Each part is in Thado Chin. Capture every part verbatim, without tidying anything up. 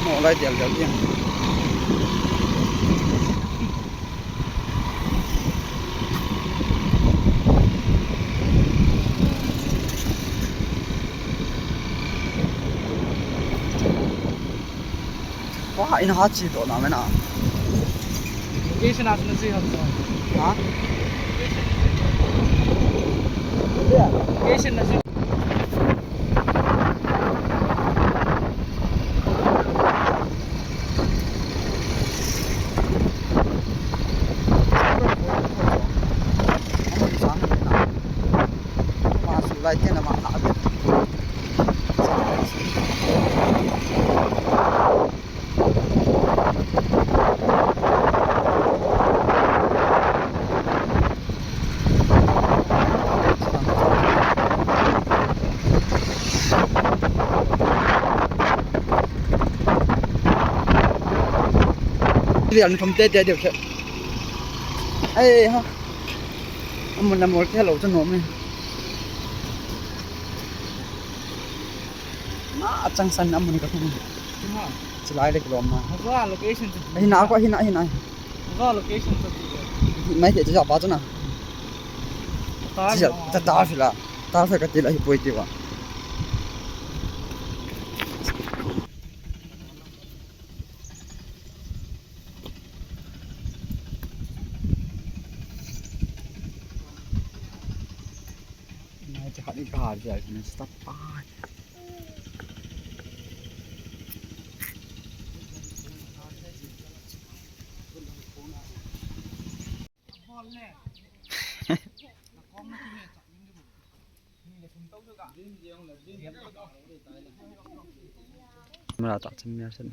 Mo lai tel tel tiang. Wah, in hot seat na mena. Location as na si hot. Ha? Location na si. Vel ni thum te te deu khe. Ai ha. Amun na mol khe lo chu nom e. Na achang san amun ka thum. Chilai le kilom na. Ajo location chu. Hina ko hina hina. Ajo location chu. Mai te cha pa chu na. Ta ta ta fila. Ta sa ka tila hi poi ti wa. Nai cha hadi ka har ja ni stop pa. Mara ta chen mer sen.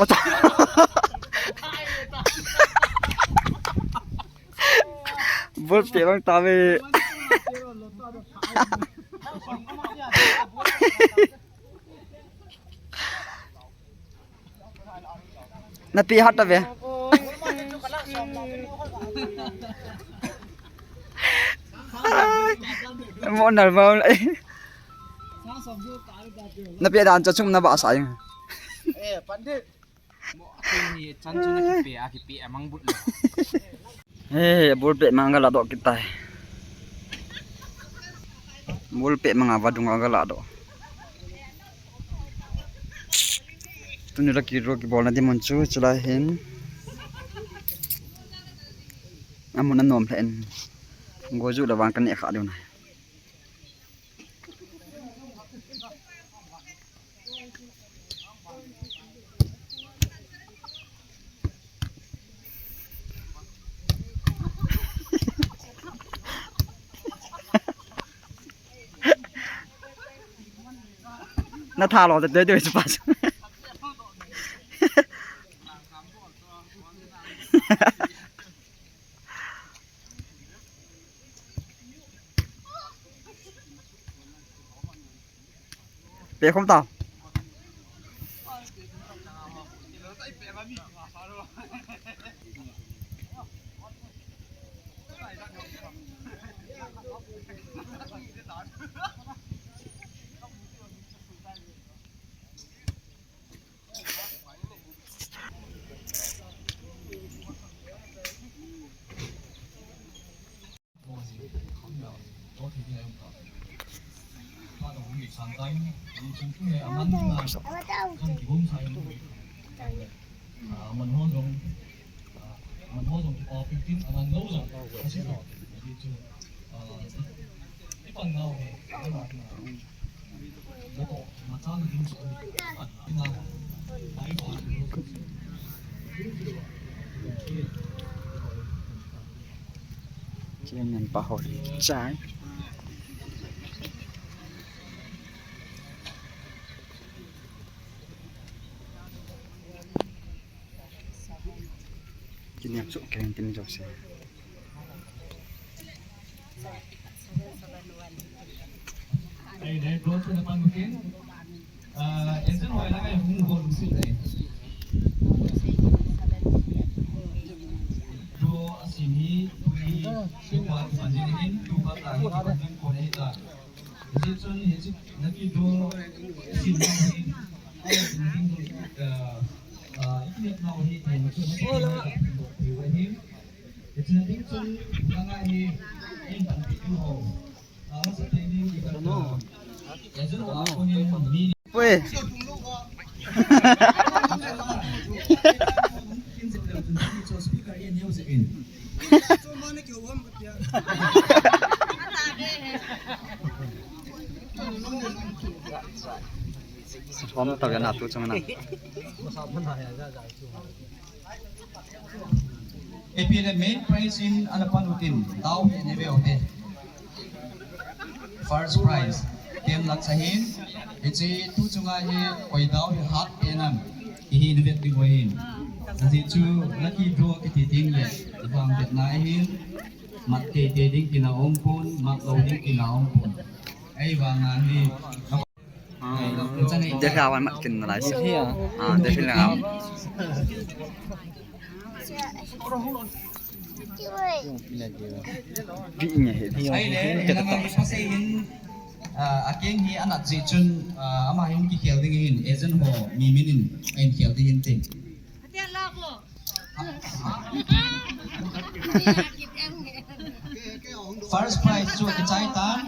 Ota. Bol peh bang ta ve. Na peh hat ta ve. Mo nal mau lai. Na peh dan cha chung na ba sa ing. Eh, pandit. Mo, kini chan chu na kipe, a kipe, a mang but le. He, ball pet mang ga la doh kit tai. Ball pet mang a vadung a ga la doh. Tuni lucky draw kibolna ding mun chu, chulai hin. Amun anom lheh in. Go ju la vang ka neh kha diu na. Na tha lo te te pa. Pe khom ta. Chairman pa ho chai. Kini ang suk keng tin jok se. Ui. Hom tau ya na tu chung na. Ipi le main prize in ana pan utin, dau hi neve ute. First prize, ten lakh ahin, hiche tu chunga hi koi dau hi hat te nam, hihi neve ti bohin. Hichu lucky draw kiti ding le, vang det na hin, mat te te ding kina om pon, mat lo ding kina om pon. Ei vang na hi, Delhi a mat kin nalai se. Ah, Delhi lang. Bi nge he. Ai le, nang ani pasai hin, ah, akeng hi anat ji chun, ah, ama hin kikhel ding hin, agent ho mi min in ahin khel ding hin tin. First prize chu kichai tan.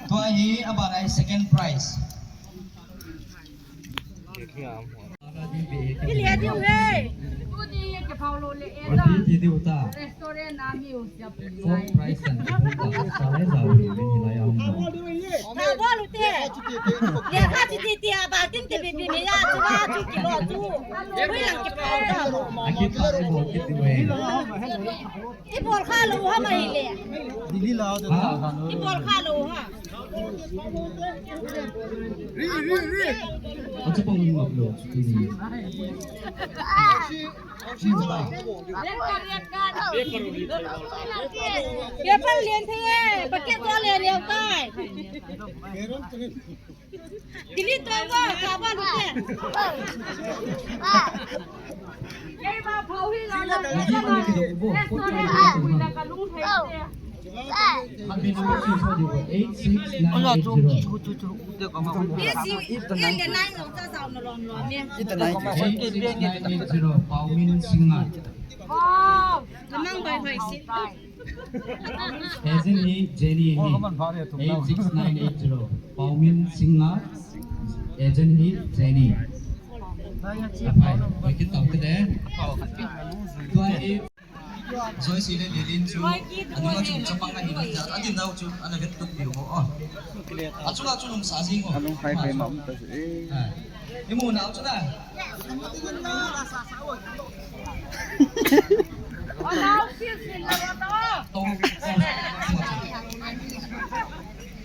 Tua hi aban a hi second prize. Ki le diu he. Tuni kiphau lou le e ta. Restaurant a mi u sia pu lai. Fourth prize kan kiphau ta. Sa lai za u le ni lai a hung. Tha bol u te. Lekha chu ti ti a ba tin te bi bi me ya chu ba chu kilo chu. Hui lang kiphau ta. A kiphau bol kit diu he. I bol kha lou ham ahile. Delhi la de. Ha? I bol kha lou ha. Ri, ri, ri. Acha pang ni map lo. Paper len the, packet to len le tai. Delete to go, kaba lute. Kei ba phau hi la la. Restaurant a pui la ka lung thei te. Eight six nine eight zero. Eight six nine eight zero. Paumin Singha. Wow. Lamang bai bai si. Agent hi Jenny hi. Eight six nine eight zero. Paumin Singha. Agent hi Jenny. Apai, oi kit tau kit e. Tua hi Joyce le Lilin chu. Anu ma chu chapang ani na ja. Adin nau chu ana vet tuk diu ho. Achu la chu lum sa jing ho. Alung khai khai ma um ta si. Imu nau chu na.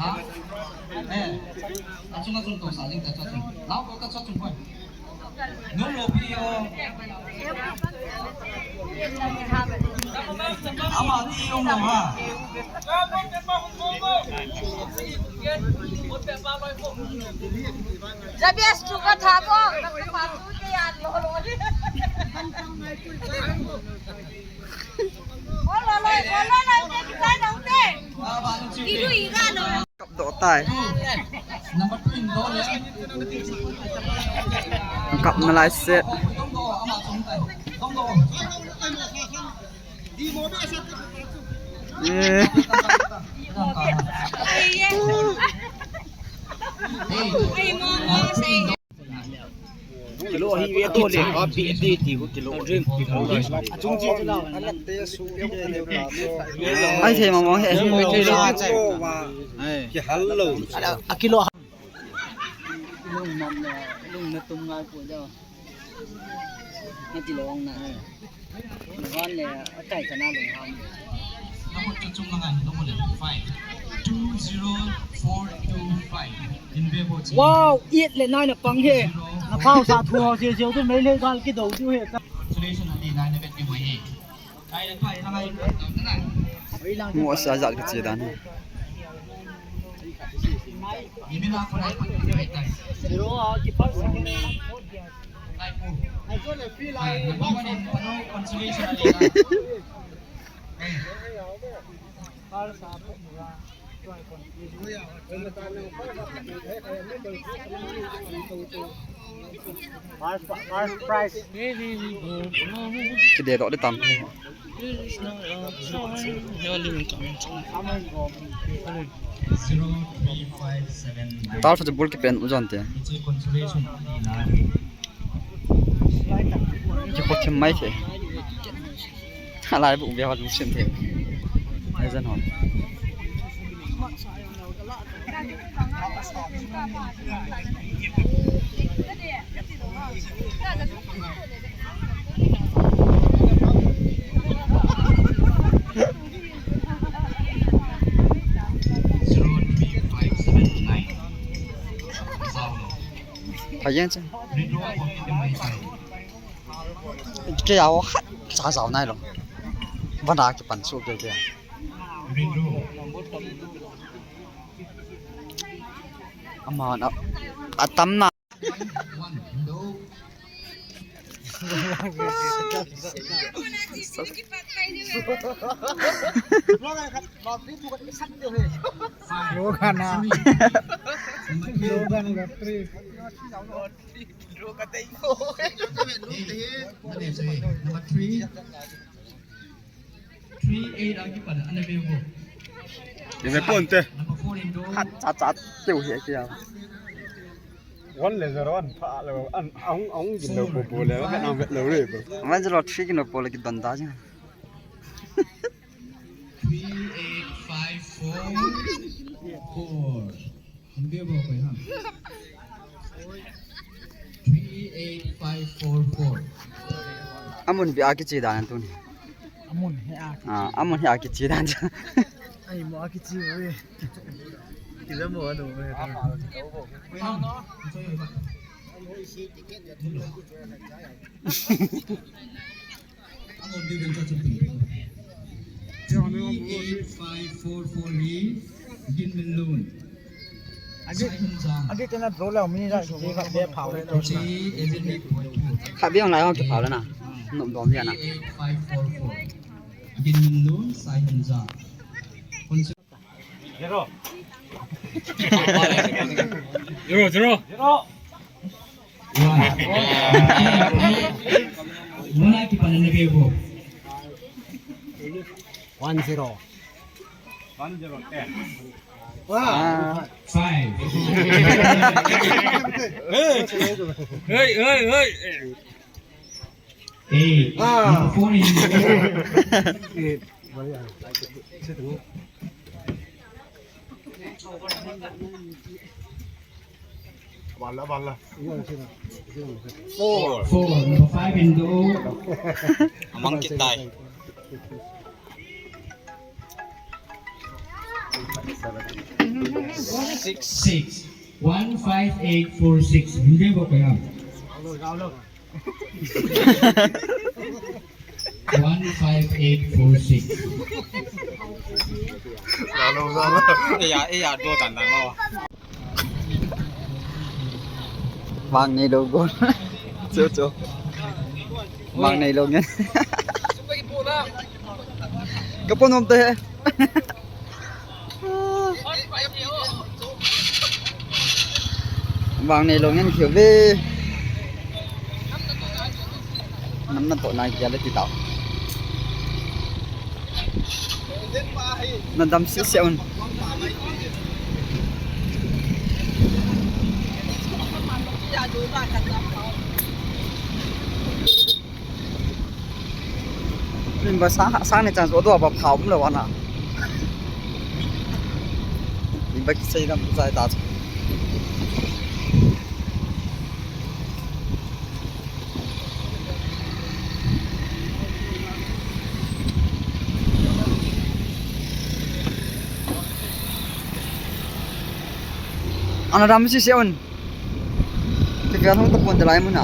Ha? Eh. Achunga chun to sa jing ta chun. Lau ko ta chun koi. Nung lo pi yo. Ama ni yong lo ha. Jabes chu ka tha ko, ka pa tu ke an lo lo. Ko lo lo, ko lo lo, te ki tai lo te. Ki lu i ga lo. Kap doh tai. Kap nalai se. Eh. Kilo hi ve to le, a pi ti ti ko kilo. Achung chi chu la. Ai thei ma ma he. Ki hal lo. A kilo. Lung nam le, lung na tum ngai pu deu. Na ti lo ong na. Van le, a kai ka na lung ham. Number two chung lang an, number le, five. Two zero four two five. In bebo chi. Wow, eight le nine a pang he. Na phau sa thu ho se se tu mei le gal ki do tu he. Congratulations, ali nine a bet ki mai he. Mo sa jat ka che dan. First, first prize. Ki de doh de tam. Zero three five seven nine. Tar fa bul ki pen u jon te. Ki khut thim mai the. Alai bu be ha lu sim the. Ai jan ho. Zero three five seven nine. Sao lo. Pha yen che. Rinro ko ki mai sai. Ke ao ha sa sao nai lo. Bana ki pan su ke ke. Rinro. Ama na atam na. Logan na. Logan lottery. Number three. Three eight a kipan ana ve bo. Ni ve pon te. Number four in do. Khat cha cha teu hi a kia. One le zero one pha le an ang ang gin lo po po le ka nang vet lo le po. One zero three gin lo po le ki don da ja. Three eight five four four. Three eight five four four. Amun bia kichi dan tuni. Amun he a. Ah, amun he a kichi dan. Ai mo a kichi mo e. Kila mo anu mo e. Three eight five four four hi Ginminlun. Agi, agi tena draw le mini la ki khat be phau le to. Khat be online ho ki phau le na. Nom dom dia na. Three eight five four four. Ginminlun, Sai Hanja. Zero. Zero, zero. Zero. One. One, kipan na bebo. One zero. One zero, ten. Wow. Five. Hey, hey, hey, hey. Eight. Ah. Number four in. Eight. Bala, bala. Four. Four. Number five in do. Amang kitai. Six. Six. One five eight four six. Hindi ba kaya? One five eight four six. Lalo, lalo. Iya, iya, do dan dan lo. Vang nei lo go. Cho, cho. Vang nei lo ngen. Ka pon om te. Vang nei lo ngen khiu ve. Nam na to na kia le ti tao. Na dam si se un. Min ba sang, sang ni chan so do ba phau lo ana. Min ba kisei dam sai ta. Ana dam si se un. Ti ka hung ta pon de lai mun a.